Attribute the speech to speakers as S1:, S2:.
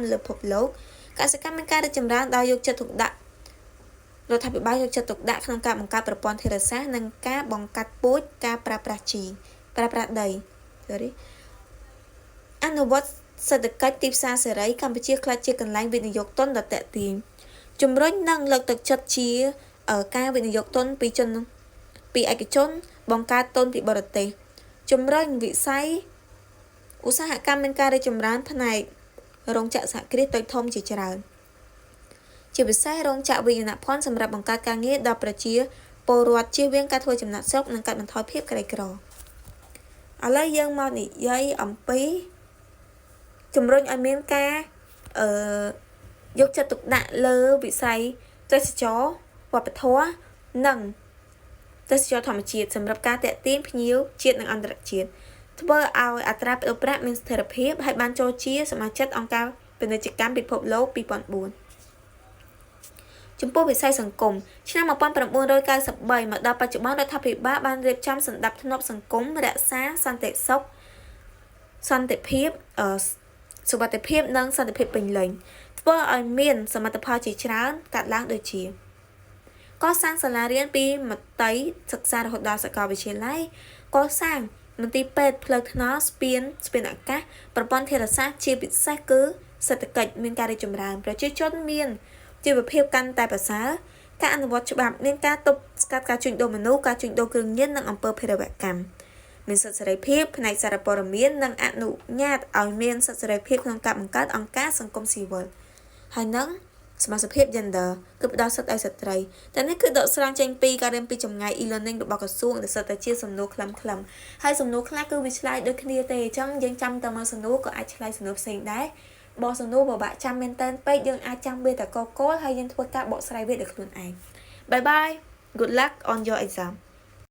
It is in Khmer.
S1: លើពិភពលោកកសិកម្មមានការរីកចម្រើនដោយយកចិត្តទុកដាក់រដ្ឋាភិបាលយកចិត្តទុកដាក់ក្នុងការបង្កើតប្រព័ន្ធធារាសាស្ត្រនិងការបង្កាត់ពូជការប្រើប្រាស់ជីប្រើប្រាស់ដី sorry អនុវត្តសេដ្ឋកិច្ចទីផ្សារសេរីកម្ពុជាក្លាយជាកន្លែងវិនិយោគទុនដ៏ទាក់ទាញជំរុញនិងលើកទឹកចិត្តជាការវិនិយោគទុនពីជនពីឯកជនបង្កើតទុនពីបរទេសជំរុញវិស័យឧស្សាហកម្មមានការរីកចម្រើនផ្នែករោងចក្រសហគ្រាសតូចធំជាច្រើនជាពិសេសរោងចក្រវិញ្ញាណភ័ណ្ឌសម្រាប់បង្កើតការងារដល់ប្រជាពលរដ្ឋជៀសវាងការធ្វើចំណាកស្រុកនិងកាត់បន្ថយភាពក្រីក្រឥឡូវយើងមកនិយាយអំពីជំរុញឲ្យមានការអឺយកចិត្តទុកដាក់លើវិស័យទេសចរវប្បធម៌និងទេសចរធម្មជាតិសម្រាប់ការទាក់ទាញភ្ញៀវជាតិនិងអន្តរជាតិធ្វើឲ្យអត្រាប្តូរប្រាក់មានស្ថិរភាពហើយបានចូលជាសមាជិកអង្គការពាណិជ្ជកម្មពិភពលោក2004ចំពោះវិស័យសង្គមឆ្នាំ1993មកដល់បច្ចុប្បន្នរដ្ឋាភិបាលបានរៀបចំសណ្ដាប់ធ្នាប់សង្គមរក្សាសន្តិសុខសន្តិភាពសុវត្ថិភាពនិងសន្តិភាពពេញលេញធ្វើឲ្យមានសមិទ្ធផលជាច្រើនកាត់ឡើងដូចជាកសាងសាលារៀនពីមត្តេយ្យសិក្សារហូតដល់សាកលវិទ្យាល័យកសាងមន្ទីរពេទ្យផ្លូវថ្នល់ស្ពានស្ពានអាកាសប្រព័ន្ធធារាសាស្ត្រជាពិសេសគឺសេដ្ឋកិច្ចមានការរីកចម្រើនប្រជាជនមានជីវភាពកាន់តែប្រសើរការអនុវត្តច្បាប់មានការទប់ស្កាត់ការជួញដូរមនុស្សការជួញដូរគ្រឿងញៀននិងអំពើភេរវកម្មមានសិទ្ធិសេរីភាពផ្នែកសារព័ត៌មាននិងអនុញ្ញាតឲ្យមានសិទ្ធិសេរីភាពក្នុងការបង្កើតអង្គការសង្គមស៊ីវិលហើយនឹងសមាជិកភាព gender គឺផ្ដល់សិទ្ធិឲ្យស្ត្រីតែនេះគឺដកស្រង់ចេញពីការរៀនពីចម្ងាយ e-learning របស់ក្រសួងដែលសិតតែជាសំណួរខ្លឹមៗហើយសំណួរខ្លះគឺវាឆ្លើយដូចគ្នាទេអញ្ចឹងយើងចាំតែមកសំណួរក៏អាចឆ្លើយសំណួរផ្សេងដែរបើសំណួរពិបាកចាំមែនតើពេកយើងអាចចាំវាតែកកលហើយយើងធ្វើការបកស្រាយវាដោយខ្លួនឯង។ Bye bye, good luck on your exam.